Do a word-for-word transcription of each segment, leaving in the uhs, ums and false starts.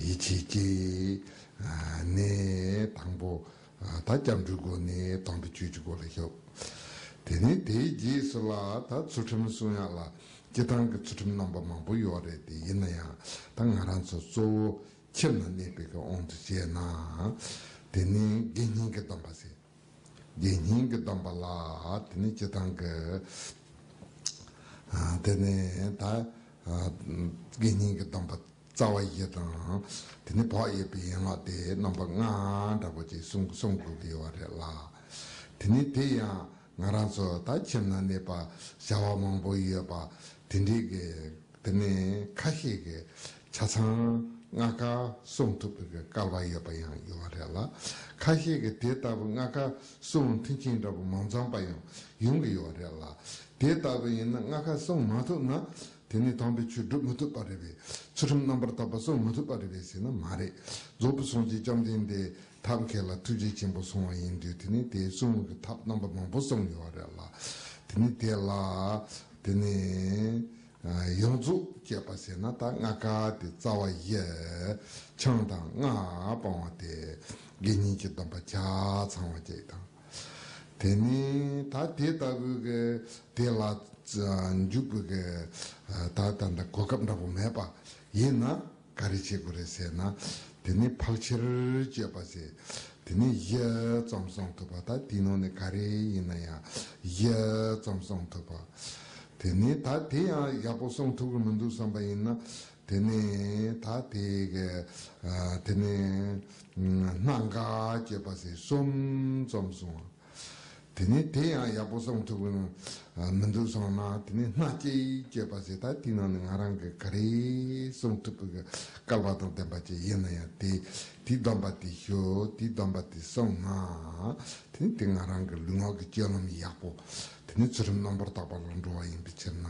ཡིད་ཆེས་ཀྱིས། ཨ་ནས་དང་པོ། ཨ་ད་སྐྱབས་འགྲོའི་སྒོ་ནས་དམ་པའི་ཆོས་ཀྱི་སྒོ་ལ་ཞུགས། དེ་ནས་དེའི་རྗེས་སུ་ལ་ད་ཚུལ་ཁྲིམས་སྲུང་ཡག་ལ་སྤྱིར་བཏང་གི་ཚུལ་ཁྲིམས་རྣམ་པ་མང་པོ་ཡོད་རེད་དེ། ཡིན་ན་ཡང་ད་ང་རང་ཚོ་གཙོ་བོ་ཁྱིམ་ན་གནས་པའི་གི་དབང་དུ་བྱས་ན། དེ་ནས་དགེ་བསྙེན་གྱི་སྡོམ་པ་ཟེར། དགེ་བསྙེན་གྱི་སྡོམ་པ་ལ་དེ་ནས་སྤྱིར་བཏང་གི། ཨ་དེ་ནས་ད་ཨ་དགེ་བསྙེན་གྱི་སྡོམ་པ་རྩ་བ་བཞི་དང་། དེ་ནས་བག་ཡོད་པའི་ཡན་ལག་དེ་རྣམ་པ་ལྔ་འདྲ་པོ་ཅིག་གསུང་གསུང་དགོས་ཀྱི་ཡོད་རེད་ལ། དེ་ནས་དེ་ཡང་ང་རང་ཚོ་ད་ཁྱིམ་ན་གནས་པ་བྱ་བ་མང་པོ་ཡོད་པ་དེ་འདྲའི་གི། དེ་ནས་ཁ་ཤས་ཀྱིས་ཆ་ཚང་ལྔ་ཀ་སྲུང་ཐུབ་པའི་གི་སྐལ་བ་ཡོད་པ་ཡང་ཡོད་རེད་ལ། ཁ་ཤས་ཀྱིས་དེ་ལྟ་བུ་ལྔ་ཀ་སྲུང་མཐུན་རྐྱེན་འདྲ་པོ་མ་འཛོམས་པ་ཡང་ཡོང་གི་ཡོད་རེད་ལ། དེ་ལྟ་བུ་ཡིན་ན་ལྔ་ཀ་སྲུང་མ་ཐུབ་ན་དེ་ནས་དམ་པའི་ཆོས་སྒྲུབ་མི་ཐུབ་པ་རེད་པས། ཚུལ་ཁྲིམས་རྣམ་པར་དག་པ་སྲུང་མི་ཐུབ་པ་རེད་པས་ཟེར་ན་མ་རེད། རྫོགས་པའི་སངས་རྒྱས་བཅོམ་ལྡན་འདས་ཐབས་མཁས་ལ་ཐུགས་རྗེ་ཆེན་པོ་གསུངས་པ་ཡིན་དུས། དེ་ནས་དེ་སྲུང་བའི་གི་ཐབས་རྣམ་པ་མང་པོ་གསུངས་ཡོད་རེད་ལ། དེ་ནས་དེ་ལ་དེ་ནས། ཡོངས་རྫོགས་བཅས་པ་ཟེར་ན་ད་ལྔ་ཀ་དེ་རྩ་བ་བཞི། ཆང་དང་ལྔ་སྤང་བ་དེ་དགེ་བསྙེན་གྱི་སྡོམ་པ་ཆ་ཚང་བ་བཅས་དང་། དེ་ནས་ད་དེ་ལྟ་བུའི་གི་དེ་ལ་འཇུག་པའི་གི་ད་ད་ད་གོ་སྐབས་འདྲ་པོ་མེད་པ་ཡིན་ན། ག་རེ་བྱེད་དགོས་རེད་ཟེར་ན། དེ་ནས་ཕལ་ཆེར་བཅོས་པ་ཟེར། དེ་ནས་བཞི་ཙམ་སྲུང་ཐུབ་པ། ད་དེའི་ནང་ནས་ག་རེ་ཡིན་ན་ཡང་བཞི་ཙམ་སྲུང་ཐུབ་པ། དེ་ནས་ད་དེ་ཡང་ཡག་པོ་སྲུང་ཐུབ་ཀྱི་མི་འདུག་བསམ་པ་ཡིན་ན། དེ་ནས་ད་དེ་གི་ཨ་དེ་ནས་སྣ་འགའ་བཅོས་པ་ཟེར། གསུམ་ཙམ་སྲུང་བ། དེ་ནས་དེ་ཡང་ཡག་པོ་སྲུང་ཐུབ་ཀྱི་མི་འདུག་སོང་ན། དེ་ནས་སྣ་གཅིག་བཅོས་པ་ཟེར། ད་དེའི་ནང་ནས་ང་རང་གིས་ག་རེ་སྲུང་ཐུབ་པའི་གི་སྐལ་བ་དང་ལྡན་པ་ཅིག་ཡིན་ན་ཡང་དེ་དེའི་སྡོམ་པ་དེ་ཞུ། དེའི་སྡོམ་པ་དེ་སྲུང་ན། དེ་ནས་དེ་ང་རང་གི་ལུས་ངག་གི་སྤྱོད་ལམ་ཡག་པོ། དེ་ནས་ཚུལ་ཁྲིམས་རྣམ་པར་དག་པ་ལ་འགྲོ་བ་ཡིན་པའི་ཕྱིར་ན།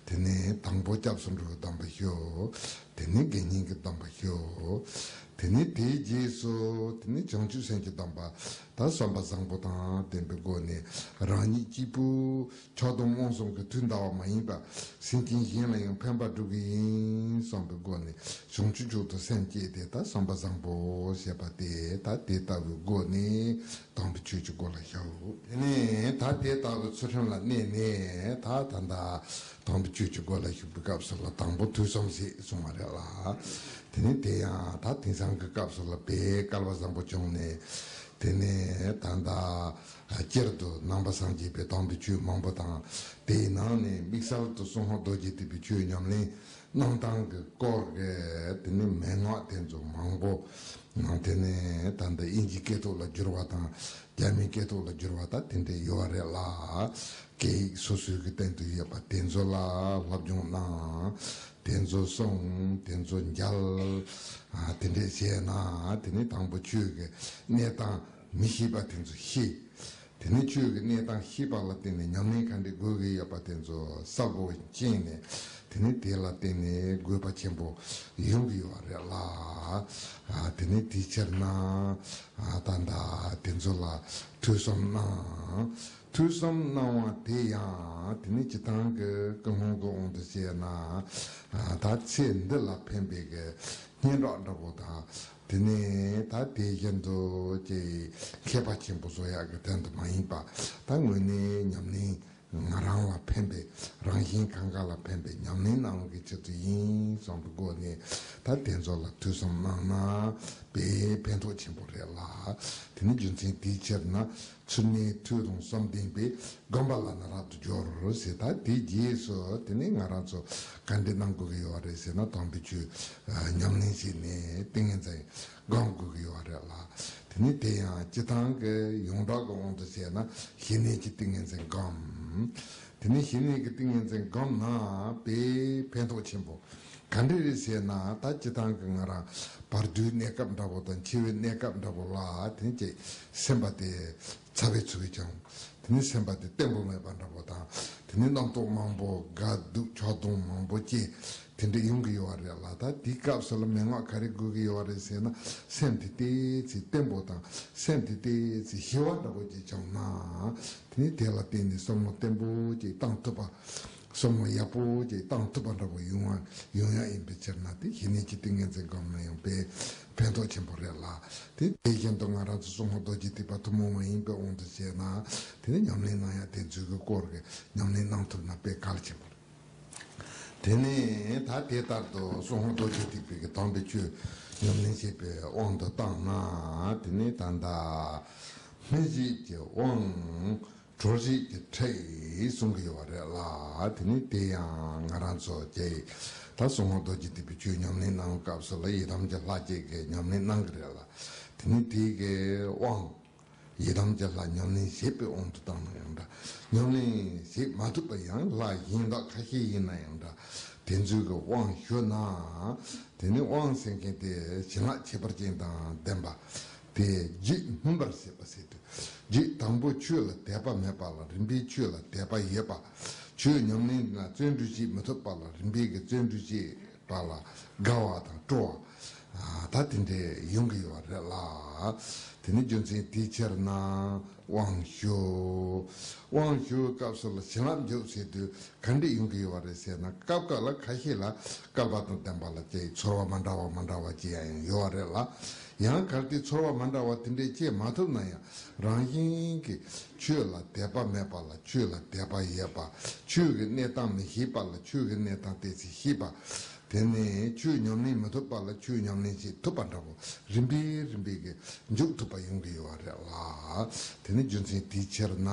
དེ་ནས་དང་པོ་སྐྱབས་སུ་འགྲོ་བའི་སྡོམ་པ་ཞུ། དེ་ནས་དགེ་བསྙེན་གྱི་སྡོམ་པ་ཞུ། དེ་ནས་དེའི་རྗེས་སུ་དེ་ནས་བྱང་ཆུབ་སེམས་ཀྱི་སྡོམ་པ། ད་བསམ་པ་བཟང་པོ་དང་ལྡན་པའི་སྒོ་ནས་རང་ཉིད་གཅིག་པུ་ཆགས་སྡང་རྨོངས་གསུམ་གྱིས་དུས་འདའ་བ་མ་ཡིན་པར་སེམས་ཅན་གཞན་ལ་ཡང་ཕན་པ་སྒྲུབ་ཀྱི་ཡིན་བསམ་པའི་སྒོ་ནས་བྱང་ཆུབ་མཆོག་ཏུ་སེམས་བསྐྱེད་དེ། ད་བསམ་པ་བཟང་པོ་ཞེས་པ་དེ་ད་དེ་ལྟ་བུའི་སྒོ་ནས་དམ་པའི་ཆོས་ཀྱི་སྒོ་ལ་ཞུགས། དེ་ནས་ད་དེ་ལྟ་བུའི་ཚུལ་ཁྲིམས་ལ་གནས་ནས་ད་ད་ལྟ་དམ་པའི་ཆོས་ཀྱི་སྒོ་ལ་ཞུགས་པའི་སྐབས་སུ་ལ་དང་པོ་ཐོས་བསམ་ཞེས་གསུངས་པ་རེད་ལ། དེ་ནས་དེ་ཡང་ད་དེང་སང་གི་སྐབས་སུ་ལ་དཔེ་སྐལ་བ་བཟང་པོ་བྱུང་ནས། དེ་ནས་ད་ལྟ་སྤྱིར་དུ་ནང་པ་སངས་རྒྱས་པའི་དམ་པའི་ཆོས་མང་པོ་དང་། དེའི་ནང་ནས་དམིགས་བསལ་དུ་གསང་སྔགས་རྡོ་རྗེ་ཐེག་པའི་ཆོས་ཉམས་ལེན་གནང་སྟངས་ཀྱི་སྐོར་གྱི་དེ་ནས་མན་ངག་དེ་ཚོ་མང་པོ། དེ་ནས་ད་ལྟ་དབྱིན་ཇིའི་སྐད་ཐོག་ལ་བསྒྱུར་བ་དང་། རྒྱ་མིའི་སྐད་ཐོག་ལ་བསྒྱུར་བ་དང་དེ་འདྲ་ཡོད་རེད་ལ། སྐད་ཡིག་སོ་སོའི་གི་སྟེང་དུ་ཡོད་པ་དེ་ཚོ་ལ་སློབ་སྦྱོང་གནང་། དེ་ཚོ་གསུང་། དེ་ཚོ་མཇལ། ཨ་དེ་འདྲས་བྱས་ན་དེ་ནས་དང་པོ་ཆོས་ཀྱི་གནས་སྟངས་མི་ཤེས་པ་དེ་ཚོ་ཤེས། དེ་ནས་ཆོས་ཀྱི་གནས་སྟངས་ཤེས་པ་ལ་བརྟེན་ནས་ཉམས་ལེན་ག་འདྲས་དགོས་ཀྱི་ཡོད་པ་དེ་ཚོ་གསལ་པོ་མཁྱེན་ནས། དེ་ནས་དེ་ལ་བརྟེན་ནས་དགོས་པ་ཆེན་པོ་ཡོང་གི་ཡོད་རེད་ལ། ཨ་དེ་ནས་དེའི་ཕྱིར་ན་ཨ་ད་ལྟ་དེ་ཚོ་ལ་ཐོས་བསམ་གནང་། ཐོས་བསམ་གནང་བ་དེ་ཡང་དེ་ནས་སྤྱིར་བཏང་གི་ཀུན་སློང་གི་དབང་དུ་བྱས་ན། ཨ་ད་ཚེ་འདི་ལ་ཕན་པའི་གི་སྙན་གྲགས་འདྲ་པོ་དང་། དེ་ནས་ད་དེ་བཞིན་དུ་ཅིག་མཁས་པ་ཆེན་པོ་བཟོ་ཡག་གི་དོན་དུ་མ་ཡིན་པ། ད་དངོས་གནས་ཉམས་ལེན་ང་རང་ལ་ཕན་པའི། རང་གཞན་གང་ག་ལ་ཕན་པའི་ཉམས་ལེན་གནང་བ་གི་ཆེད་དུ་ཡིན་བསམ་པའི་སྒོ་ནས། ད་དེ་ཚོ་ལ་ཐོས་བསམ་གནང་ན་དཔེ་ཕན་ཐོགས་ཆེན་པོ་རེད་ལ། དེ་ནི་རྒྱུ་མཚན་དེའི་ཕྱིར་ན། ཚུལ་གནས་ཐོས་དང་བསམ་ལྡན་པས། སྒོམ་པ་ལ་ནི་རབ་ཏུ་སྦྱོར་ཟེར། ད་དེའི་རྗེས་སུ་དེ་ནས་ང་རང་ཚོ་ག་འདྲས་གནང་དགོས་ཀྱི་ཡོད་རེད་ཟེར་ན། དམ་པའི་ཆོས་ཉམས་ལེན་བྱས་ནས་ཏིང་ངེ་འཛིན་སྒོམ་དགོས་ཀྱི་ཡོད་རེད་ལ། དེ་ནས་དེ་ཡང་སྤྱིར་བཏང་གི་ཡོངས་གྲགས་ཀྱི་དབང་དུ་བྱས་ན་ཞི་གནས་ཀྱི་ཏིང་ངེ་འཛིན་སྒོམ། དེ་ནས་ཞི་གནས་ཀྱི་ཏིང་ངེ་འཛིན་སྒོམ་ན་དཔེ་ཕན་ཐོགས་ཆེན་པོ། ག་འདྲས་རེད་ཟེར་ན། ད་སྤྱིར་བཏང་གི་ང་རང་བར་དོའི་གནས་སྐབས་འདྲ་པོ་དང་འཆི་བའི་གནས་སྐབས་འདྲ་པོ་ལ་དེ་ནས་ཅིག་སེམས་པ་དེ་ཚ་བའི་ཚུ་བའི་ཀྱང་། དེ་ནས་སེམས་པ་དེ་བརྟན་པོ་མེད་པ་འདྲ་པོ་དང་། དེ་ནས་རྣམ་རྟོག་མང་པོ་དགའ་སྡུག་ཆགས་སྡང་མང་པོ་སྐྱེ། དེ་འདྲ་ཡོང་གི་ཡོད་རེད་ལ། ད་དེའི་སྐབས་སུ་ལ་མན་ངག་ག་རེ་དགོས་ཀྱི་ཡོད་རེད་ཟེར་ན། སེམས་དེ་ཏོག་ཙམ་བརྟན་པོ་དང་། སེམས་དེ་ཏོག་ཙམ་ཞི་བ་འདྲ་པོ་ཅིག་བྱུང་ན། དེ་ནས་དེ་ལ་བརྟེན་ནས་བསམ་བློ་བརྟན་པོ་ཅིག་བཏང་ཐུབ་པ། བསམ་བློ་ཡག་པོ་ཅིག་བཏང་ཐུབ་པ་འདྲ་པོ་ཡོང་བ་ཡོང་ཡག་ཡིན་པའི་ཕྱིར་ན། དེ་ཞི་གནས་ཀྱི་ཏིང་ངེ་འཛིན་སྒོམ་ན་ཡང་དཔེ་ཕན་ཐོགས་ཆེན་པོ་རེད་ལ། དེ་དེ་བཞིན་དུ་ང་རང་ཚོ་གསང་སྔགས་རྡོ་རྗེ་ཐེག་པ་ཐུན་མོང་མ་ཡིན་པའི་དབང་དུ་བྱས་ན། དེ་ནི་ཉམས་ལེན་གནང་ཡག་དེ་ཚོའི་གི་སྐོར་གྱི་ཉམས་ལེན་གནང་ཐུབ་ན་དཔེ་གལ་ཆེན་པོ་རེད། དེ་ནས་ད་དེ་ལྟར་དུ་གསང་སྔགས་རྡོ་རྗེ་ཐེག་པའི་གི་དམ་པའི་ཆོས་ཉམས་ལེན་བྱེད་པའི་དབང་དུ་བཏང་ན། དེ་ནས་ད་ལྟ་སྨིན་བྱེད་ཀྱི་དབང་། གྲོལ་བྱེད་ཀྱི་ཁྲིད་གསུང་གི་ཡོད་པ་རེད་ལ། དེ་ནི་དེ་ཡང་ང་རང་ཚོ་ཀྱིས་ད་གསང་སྔགས་རྡོ་རྗེ་ཐེག་པའི་ཆོས་ཉམས་ལེན་གནང་བའི་སྐབས་སུ་ལ་ཡི་དམ་གྱི་ལྷ་བཅས་ཀྱིས་ཉམས་ལེན་གནང་གི་རེད་ལ། དེ་ནི་དེ་གི་དབང་། ཡི་དམ་གྱི་ལྷ་ཉམས་ལེན་བྱེད་པའི་དབང་དུ་བཏང་ན་ཡང་འདྲ། ཉམས་ལེན་བྱེད་མ་ཐུབ་པ་ཡང་ལྷ་གཞན་དག་ཁ་ཤས་ཡིན་ན་ཡང་འདྲ། དེ་ཚོའི་གི་དབང་ཞུ་ན། དེ་ནི་དབང་ཟེར་མཁན་དེ་བྱིན་རླབས་ཁྱད་པར་ཅན་དང་ལྡན་པ། དེ་རྒྱུད་སྨིན་པར་བྱེད་པ་ཟེར་དུས། རྒྱུད་དང་པོ་ཆོས་ལ་དད་པ་མེད་པ་ལ་རིམ་པས་ཆོས་ལ་དད་པ་ཡོད་པ། ཆོས་ཉམས་ལེན་ལ་བརྩོན་འགྲུས་བྱེད་མི་ཐུབ་པ་ལ་རིམ་པས་ཀྱི་བརྩོན་འགྲུས་བྱེད་པ་ལ་དགའ་བ་དང་སྤྲོ་བ། ཨ། ད་དེ་འདྲས་ཡོང་གི་ཡོད་པ་རེད་ལ། དེ་ནི་རྒྱུ་མཚན་དེའི་ཕྱིར་ན་དབང་ཞུ། དབང་ཞུ་བའི་སྐབས་སུ་ལ་བྱིན་རླབས་འཇུག་ཟེར་དུས་ག་འདྲས་ཡོང་གི་ཡོད་པ་རེད་ཟེར་ན། སྐབས་འགའ་ལ་ཁ་ཤས་ལ་སྐལ་པ་དང་ལྡན་པ་ལ་ཅིག་ཚོར་བ་མ་འདྲ་བ་མ་འདྲ་བ་ཅིག་ཡང་ཡོང་གི་ཡོད་པ་རེད་ལ། ཡང་གལ་ཏེ་ཚོར་བ་མ་འདྲ་བ་དེ་འདྲས་སྐྱེ་མ་ཐུབ་ན་ཡང་། རང་བཞིན་གྱིས་ཆོས་ལ་དད་པ་མེད་པ་ལ་ཆོས་ལ་དད་པ་ཡོད་པ། ཆོས་ཀྱི་གནས་སྟངས་མི་ཤེས་པ་ལ་ཆོས་ཀྱི་གནས་སྟངས་དེ་ཚོ་ཤེས་པ། དེ་ནས་ཆོས་ཉམས་ལེན་མི་ཐུབ་པ་ལ་ཆོས་ཉམས་ལེན་བྱེད་ཐུབ་པ་འདྲ་པོ། རིམ་པས་རིམ་པས་ཀྱི་འཇུག་ཐུབ་པ་ཡོང་གི་ཡོད་པ་རེད་ལ། དེ་ནི་རྒྱུ་མཚན་དེའི་ཕྱིར་ན་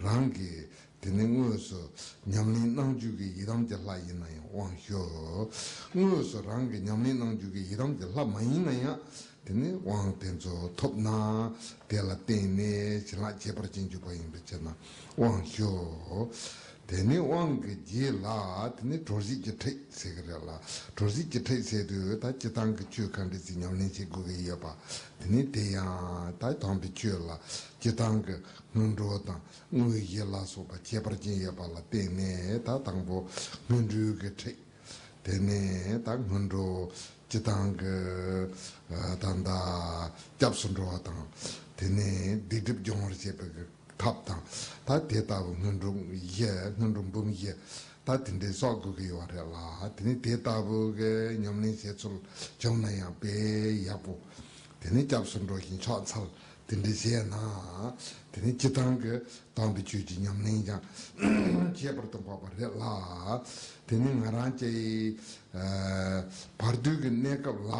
རང་གིས། དེ་ནི་དངོས་སུ་ཉམས་ལེན་གནང་རྒྱུ་གི་ཡི་དམ་གྱི་ལྷ་ཡིན་ན་ཡང་དབང་ཞུ། དངོས་སུ་རང་གིས་ཉམས་ལེན་གནང་རྒྱུ་གི་ཡི་དམ་གྱི་ལྷ་མ་ཡིན་ན་ཡང་། དེ་ནི་དབང་དེ་ཚོ་ཐོབ་ན། དེ་ལ་བརྟེན་ནས་བྱིན་རླབས་ཁྱད་པར་ཅན་འཇུག་པ་ཡིན་པའི་ཕྱིར་ན་དབང་ཞུ། དེ་ནི་དབང་གི་རྗེས་ལ་དེ་ནི་གྲོལ་བྱེད་ཀྱི་ཁྲིད་ཟེར་གི་རེད་ལ། གྲོལ་བྱེད་ཀྱི་ཁྲིད་ཟེར་དུས་ད་སྤྱིར་བཏང་གི་ཆོས་ག་འདྲ་ཞིག་ཉམས་ལེན་བྱེད་དགོས་ཀྱི་ཡོད་པ། དེ་ནི་དེ་ཡང་ད་དམ་པའི་ཆོས་ལ་སྤྱིར་བཏང་གི་སྔོན་འགྲོ་དང་དངོས་གཞི་ལ་སོགས་པ་ཁྱད་པར་ཅན་ཡོད་པ་ལ་བརྟེན་ནས། ད་དང་པོ་སྔོན་འགྲོའི་གི་ཁྲིད། དེ་ནས་ད་སྔོན་འགྲོ་སྤྱིར་བཏང་གི་ད་ལྟ་སྐྱབས་སུ་འགྲོ་བ་དང་། དེ་ནས་སྡིག་སྒྲིབ་སྦྱོང་བར་བྱེད་པའི་གི་ཐབས་དང་། ད་དེ་ལྟ་བུ་སྔོན་འགྲོ་བཞི། སྔོན་འགྲོ་འབུམ་བཞི། ད་དེ་འདྲའི་གསོག་དགོས་ཀྱི་ཡོད་རེད་ལ། དེ་ནས་དེ་ལྟ་བུ་གི་ཉམས་ལེན་བྱེད་ཚུལ་བྱུང་ན་ཡང་དཔེ་ཡག་པོ། དེ་ནས་སྐྱབས་སུ་འགྲོ་ཞིང་ཕྱག་འཚལ་དེ་འདྲ་བྱས་ན། དེ་ནས་སྤྱིར་བཏང་གི་དམ་པའི་ཆོས་ཀྱི་ཉམས་ལེན་ཀྱང་ཁྱད་པར་དུ་འཕགས་པ་རེད་ལ། དེ་ནས་ང་རང་ཅག་གི་བར་དོའི་གི་གནས་སྐབས་ལ་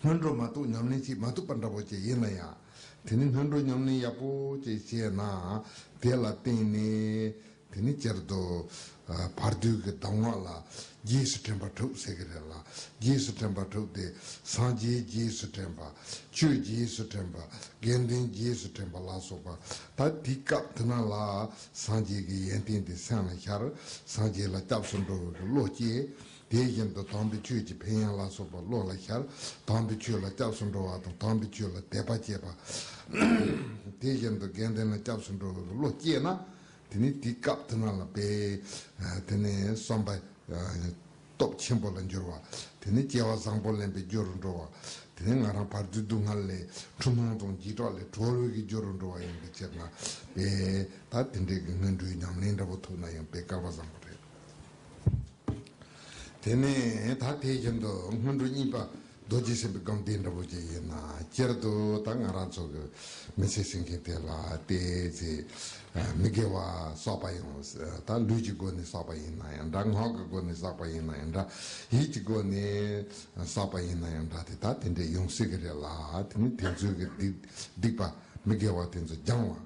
སྔོན་འགྲོ་མ་གཏོགས་ཉམས་ལེན་བྱེད་མ་ཐུབ་པ་འདྲ་པོ་ཅིག་ཡིན་ན་ཡང་། དེ་ནས་སྔོན་འགྲོ་ཉམས་ལེན་ཡག་པོ་ཅིག་བྱས་ན། དེ་ལ་བརྟེན་ནས། དེ་ནི་སྤྱིར་དུ་བར་དོའི་གི་གདམས་ངག་ལ་རྗེས་སུ་དྲན་པ་དྲུག་ཟེར་གི་རེད་ལ། རྗེས་སུ་དྲན་པ་དྲུག་དེ་སངས་རྒྱས་རྗེས་སུ་དྲན་པ། ཆོས་རྗེས་སུ་དྲན་པ། དགེ་འདུན་རྗེས་སུ་དྲན་པ་ལ་སོགས་པ། ད་དེའི་སྐབས་དེ་ན་ལ་སངས་རྒྱས་ཀྱི་ཡོན་ཏན་དེ་སེམས་ལ་ཤར། སངས་རྒྱས་ལ་སྐྱབས་སུ་འགྲོ་བའི་གི་བློ་སྐྱེ། དེ་བཞིན་དུ་དམ་པའི་ཆོས་ཀྱི་ཕན་ཡོན་ལ་སོགས་པ་བློ་ལ་ཤར། དམ་པའི་ཆོས་ལ་སྐྱབས་སུ་འགྲོ་བ་དང་དམ་པའི་ཆོས་ལ་དད་པ་སྐྱེས་པ། དེ་བཞིན་དུ་དགེ་འདུན་ལ་སྐྱབས་སུ་འགྲོ་བའི་གི་བློ་སྐྱེས་ན། དེ་ནས་དེའི་སྐབས་དེ་ན་ལ་དཔེ། དེ་ནས་བསམ་པ་སྟོབས་ཆེན་པོ་ལ་འགྱུར་བ། དེ་ནས་སྐྱེ་བ་བཟང་པོ་ལེན་པའི་རྒྱུ་རུ་འགྲོ་བ། དེ་ནས་ང་རང་བར་དོའི་སྡུག་བསྔལ་ལས་འཁྲུལ་སྣང་དང་འཇིགས་སྐྲག་ལས་གྲོལ་བའི་གི་རྒྱུ་རུ་འགྲོ་བ་ཡིན་པའི་ཕྱིར་ན། དཔེ་ད་དེ་འདྲའི་གི་སྔོན་འགྲོའི་ཉམས་ལེན་འདྲ་པོ་ཐུབ་ན་ཡང་དཔེ་སྐལ་བ་བཟང་པོ་རེད། དེ་ནས་ད་དེ་བཞིན་དུ་སྔོན་འགྲོ་གཉིས་པ་རྡོ་རྗེ་སེམས་དཔའི་སྒོམ་བཟླས་འདྲ་པོ་ཅིག་ཡིན་ན། སྤྱིར་དུ་ད་ང་རང་ཚོ་གི་མི་ཚེ་ཟེར་མཁན་དེ་ལ་བལྟས་ཚེ། མི་དགེ་བ་བསགས་པ་ཡང་། ད་ལུས་ཀྱི་སྒོ་ནས་བསགས་པ་ཡིན་ན་ཡང་འདྲ། ངག་གི་སྒོ་ནས་བསགས་པ་ཡིན་ན་ཡང་འདྲ། ཡིད་ཀྱི་སྒོ་ནས་བསགས་པ་ཡིན་ན་ཡང་འདྲ། དེ་ད་དེ་འདྲས་ཡོང་སྲིད་ཀྱི་རེད་ལ། དེ་ནི་དེ་ཚོའི་གི་སྡིག་སྡིག་པ་མི་དགེ་བ་དེ་ཚོ་སྦྱང་བ།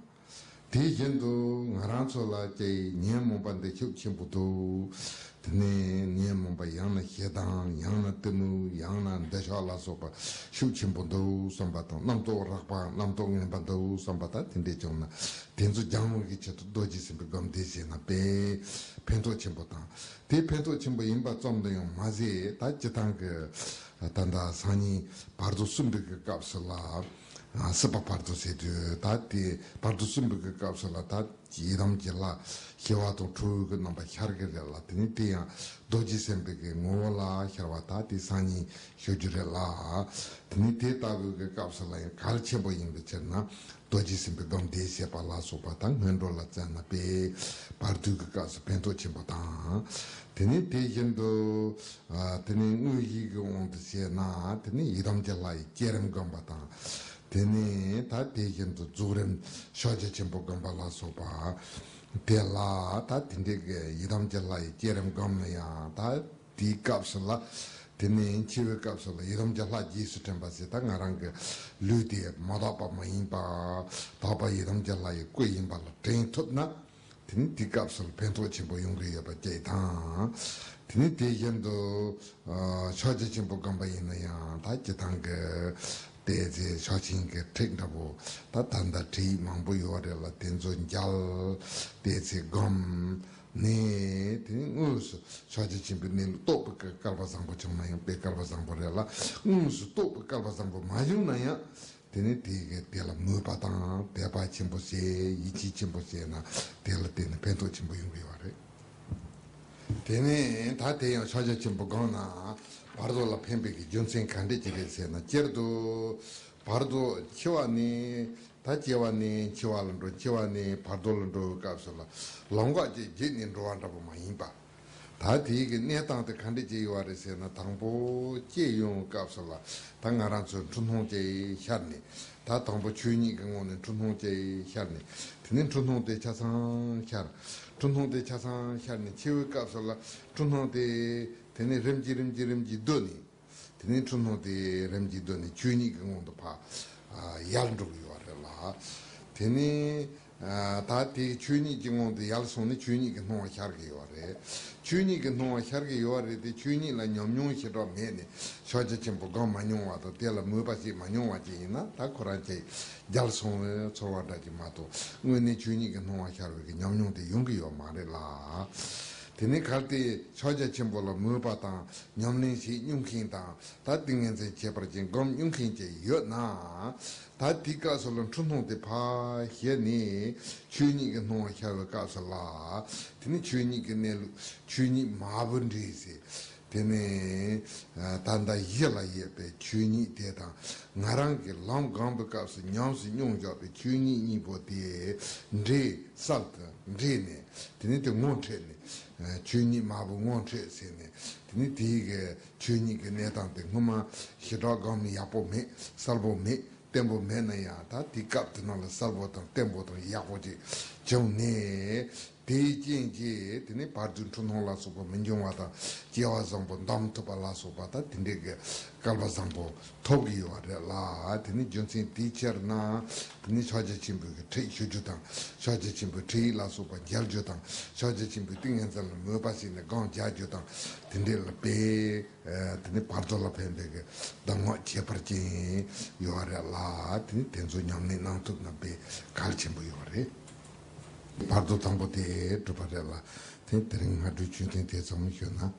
དེ་བཞིན་དུ་ང་རང་ཚོ་ལ་ཀྱེ་ཉོན་མོངས་པ་འདི་ཤུགས་ཆེན་པོ་འདུག་དེ་ནས་ཉོན་མོངས་པ་ཡང་ན་ཞེ་སྡང་ཡང་ན་གཏི་མུག་ཡང་ན་འདོད་ཆགས་ལ་སོགས་པ་ཤུགས་ཆེན་པོ་འདུག་བསམ་པ་དང་། རྣམ་རྟོག་རགས་པ་རྣམ་རྟོག་ངན་པ་འདུག་བསམ་པ་དང་། དེ་འདྲས་བྱུང་ན་དེ་ཚོ་སྦྱང་བའི་གི་ཆེད་དུ་རྡོ་རྗེ་སེམས་དཔའི་སྒོམ་བཟླས་བྱས་ན་དཔེ་ཕན་ཐོགས་ཆེན་པོ་དང་། དེ་ཕན་ཐོགས་ཆེན་པོ་ཡིན་པ་ཙམ་དུ་ཡང་མ་ཟད། ད་སྤྱིར་བཏང་གི་ད་ལྟ་སང་ཉིན་བར་དོ་གསུམ་པའི་གི་སྐབས་སུ་ལ། ཨ། སྲིད་པ་བར་དོ་ཟེར་དུས། ད་དེ་བར་དོ་གསུམ་པའི་གི་སྐབས་སུ་ལ་ད་ཡི་དམ་གྱི་ལྷ་ཞི་བ་དང་ཁྲོ་བོའི་གི་རྣམ་པ་ཤར་གི་རེད་ལ། དེ་ནི་དེ་ཡང་རྡོ་རྗེ་སེམས་དཔའི་གི་ངོ་བོ་ལ་ཤར་བ་ ད་དེ་སང་ཉིན་ཞུ་རྒྱུ་རེད་ལ། དེ་ནི་དེ་ལྟ་བུའི་གི་སྐབས་སུ་ལ་ཡང་གལ་ཆེན་པོ་ཡིན་པའི་ཕྱིར་ན། རྡོ་རྗེ་སེམས་དཔའི་སྒོམ་བཟླས་བྱེད་པ་ལ་སོགས་པ་དང་སྔོན་འགྲོ་ལ་བརྩོན་ན་དཔེ་བར་དོའི་གི་སྐབས་སུ་ཕན་ཐོགས་ཆེན་པོ་དང་། དེ་ནི་དེ་བཞིན་དུ། ཨ། དེ་ནི་དངོས་གཞིའི་གི་དབང་དུ་བྱས་ན་དེ་ནི་ཡི་དམ་གྱི་ལྷ་ཡི་བསྐྱེད་རིམ་བསྒོམ་པ་དང་། དེ་ནི་ད་དེ་བཞིན་དུ་རྫོགས་རིམ་ཕྱག་རྒྱ་ཆེན་པོ་བསྒོམ་པ་ལ་སོགས་པ། དེ་ལ་ད་དེ་འདྲའི་གི་ཡི་དམ་གྱི་ལྷ་ཡི་བསྐྱེད་རིམ་བསྒོམ་ན་ཡང་ད། དེའི་སྐབས་སུ་ལ། དེ་ནས་འཆི་བའི་སྐབས་སུ་ལ་ཡི་དམ་གྱི་ལྷ་རྗེས་སུ་དྲན་པ་ཟེར། ད་ང་རང་གི་ལུས་དེ་མ་དག་པ་མ་ཡིན་པ། དག་པ་ཡི་དམ་གྱི་ལྷ་ཡི་སྐུ་ཡིན་པ་ལ་དྲན་ཐུབ་ན། དེ་ནི་དེའི་སྐབས་སུ་ལ་ཕན་ཐོགས་ཆེན་པོ་ཡོང་གི་ཡོད་པ་བཅས་དང་། དེ་ནི་དེ་བཞིན་དུ། ཨ། ཕྱག་རྒྱ་ཆེན་པོ་བསྒོམ་པ་ཡིན་ན་ཡང་ད་སྤྱིར་བཏང་གི་བལྟས་ཚེ་ཕྱག་ཆེན་གྱི་ཁྲིད་འདྲ་པོ་ད་ད་ལྟ་ཁྲིད་མང་པོ་ཡོད་རེད་ལ། དེ་ཚོ་མཇལ། བལྟས་ཚེ་བསྒོམ། ནས་དེ་ནས་དངོས་སུ་ཕྱག་རྒྱ་ཆེན་པོའི་གནས་ལུགས་རྟོགས་པའི་སྐལ་པ་བཟང་པོ་བྱུང་ན་ཡང་དཔེ་སྐལ་པ་བཟང་པོ་རེད་ལ། དངོས་སུ་རྟོགས་པའི་སྐལ་པ་བཟང་པོ་མ་བྱུང་ན་ཡང་དེ་ནི་དེ་གི་དེ་ལ་མོས་པ་དང་དད་པ་ཆེན་པོ་བྱས། ཡིད་ཆེས་ཆེན་པོ་བྱས་ན་དེ་ལ་བརྟེན་ནས་ཕན་ཐོགས་ཆེན་པོ་ཡོང་གི་ཡོད་རེད། དེ་ནས་ད་དེ་ཡང་ཕྱག་རྒྱ་ཆེན་པོ་བསྒོམས་ན་བར་དོ་ལ་ཕན་པའི་གི་རྒྱུ་མཚན་ག་འདྲ་ཅིག་རེད་ཟེར་ན། སྤྱིར་དུ་བར་དོ་འཆི་བ་ནས། ད་སྐྱེ་བ་ནས་འཆི་བ་ལ་འགྲོ། འཆི་བ་ནས་བར་དོ་ལ་འགྲོ་བའི་སྐབས་སུ་ལ་ལམ་ཁ་ཅིག་བརྒྱུད་ནས་འགྲོ་བ་འདྲ་པོ་མ་ཡིན་པ། ད་དེའི་གི་གནས་སྟངས་དེ་ག་འདྲ་ཅིག་ཡོད་རེད་ཟེར་ན། དང་པོ་སྐྱེས་ཡོང་བའི་སྐབས་སུ་ལ་ད་ང་རང་ཚོའི་འཁྲུལ་སྣང་ཅིག་ཤར་ནས། ད་དང་པོ་ཆོས་ཉིད་ཀྱི་ངང་ནས་འཁྲུལ་སྣང་ཅིག་ཤར་ནས། དེ་ནས་འཁྲུལ་སྣང་དེ་ཆ་ཚང་ཤར། འཁྲུལ་སྣང་དེ་ཆ་ཚང་ཤར་ནས་འཆི་བའི་སྐབས་སུ་ལ་འཁྲུལ་སྣང་དེ་དེ་ནས་རིམ་གྱིས་རིམ་གྱིས་རིམ་གྱིས་བསྡུ་ནས། དེ་ནས་འཁྲུལ་སྣང་དེ་རིམ་གྱིས་བསྡུ་ནས་ཆོས་ཉིད་ཀྱི་ངང་དུ་ཕར། ཨ། ཡལ་འགྲོ་གི་ཡོད་རེད་ལ། དེ་ནས། ཨ། ད་དེ་ཆོས་ཉིད་ཀྱི་ངང་དུ་ཡལ་སོང་ནས་ཆོས་ཉིད་ཀྱི་སྣང་བ་ཤར་གྱི་ཡོད་རེད། ཆོས་ཉིད་ཀྱི་སྣང་བ་ཤར་གྱི་ཡོད་རེད་དེ། ཆོས་ཉིད་ལ་ཉམས་མྱོང་ཞེ་དྲག་མེད་ནས་ཕྱག་རྒྱ་ཆེན་པོ་བསྒོམ་མ་མྱོང་བ་དང་། དེ་ལ་མོས་པ་བྱེད་མ་མྱོང་བ་ཅིག་ཡིན་ན། ད་ཁོ་རང་ཅིག་བརྒྱལ་སོང་བའི་ཚོར་བ་འདྲ་ཅིག་མ་གཏོགས་དངོས་གནས་ཆོས་ཉིད་ཀྱི་སྣང་བ་ཤར་བའི་གི་ཉམས་མྱོང་དེ་ཡོང་གི་ཡོད་མ་རེད་ལ། དེ་ནས་གལ་ཏེ་ཕྱག་རྒྱ་ཆེན་པོ་ལ་མོས་པ་དང་ཉམས་ལེན་བྱེད་མྱོང་མཁན་དང་། ད་ཏིང་ངེ་འཛིན་ཁྱད་པར་ཅན་སྒོམ་མྱོང་མཁན་ཅིག་ཡོད་ན། ད་དེའི་སྐབས་སུ་ལ་འཁྲུལ་སྣང་དེ་ཕར་ཞི་ནས་ཆོས་ཉིད་ཀྱི་སྣང་བ་ཤར་བའི་སྐབས་སུ་ལ། དེ་ནི་ཆོས་ཉིད་ཀྱི་གནས་ལུགས་ཆོས་ཉིད་མ་བུ་འདྲེས་ཟེར། དེ་ནས་ད་ལྟ་གཞི་ལ་ཡོད་པའི་ཆོས་ཉིད་དེ་དང་། ང་རང་གིས་ལམ་སྒོམ་པའི་སྐབས་སུ་ཉམས་སུ་མྱོང་བཞག་པའི་ཆོས་ཉིད་གཉིས་པོ་དེ་འདྲེས། གསར་དུ་འདྲེས་ནས། དེ་ནས་དེ་ངོ་འཕྲད་ནས། ཆོས་ཉིད་མ་བུ་ངོ་འཕྲད་ཟེར་ནས། དེ་ནས་དེའི་གི་ཆོས་ཉིད་ཀྱི་གནས་སྟངས་དེ་སྔོན་མ་ཞེ་དྲག་སྒོམ་ནས་ཡག་པོ་མེད། གསལ་པོ་མེད། བརྟན་པོ་མེད་ན་ཡང་། ད་དེའི་སྐབས་དེ་ནང་ལ་གསལ་པོ་དང་བརྟན་པོ་དང་ཡག་པོ་ཅིག་བྱུང་ནས། དེའི་རྐྱེན་གྱིས་དེ་ནས་བར་དོའི་འཁྲུལ་སྣང་ལ་སོགས་པ་མི་འབྱུང་བ་དང་། སྐྱེ་བ་བཟང་པོ་འདོམས་ཐུབ་པ་ལ་སོགས་པ། ད་དེ་འདྲའི་གི་སྐལ་པ་བཟང་པོ་ཐོབ་ཀྱི་ཡོད་རེད་ལ། དེ་ནི་རྒྱུ་མཚན་དེའི་ཕྱིར་ན། དེ་ནི་ཕྱག་རྒྱ་ཆེན་པོའི་གི་ཁྲིད་ཞུ་རྒྱུ་དང་། ཕྱག་རྒྱ་ཆེན་པོའི་ཁྲིད་ཡིག་ལ་སོགས་པ་མཇལ་རྒྱུ་དང་། ཕྱག་རྒྱ་ཆེན་པོའི་ཏིང་ངེ་འཛིན་ལ་མོས་པ་བྱས་ནས་སྒོམ་རྒྱག་རྒྱུ་དང་། དེ་འདྲའི་ལ་དཔེ། ཨ། དེ་ནི་བར་དོ་ལ་ཕན་པའི་གི་གདམས་ངག་ཁྱད་པར་ཅན་ཡོད་རེད་ལ། དེ་ནི་དེ་ཚོ་ཉམས་ལེན་གནང་ཐུབ་ན་དཔེ་གལ་ཆེན་པོ་ཡོད་རེད། བར་དོ་དང་པོ་དེ་གྲུབ་པ་རེད་ལ། དེ་དེ་རིང་སྔ་དྲོའི་ཆོས་ཐུན་དེ་ཚང་མ་ཞུས་ན།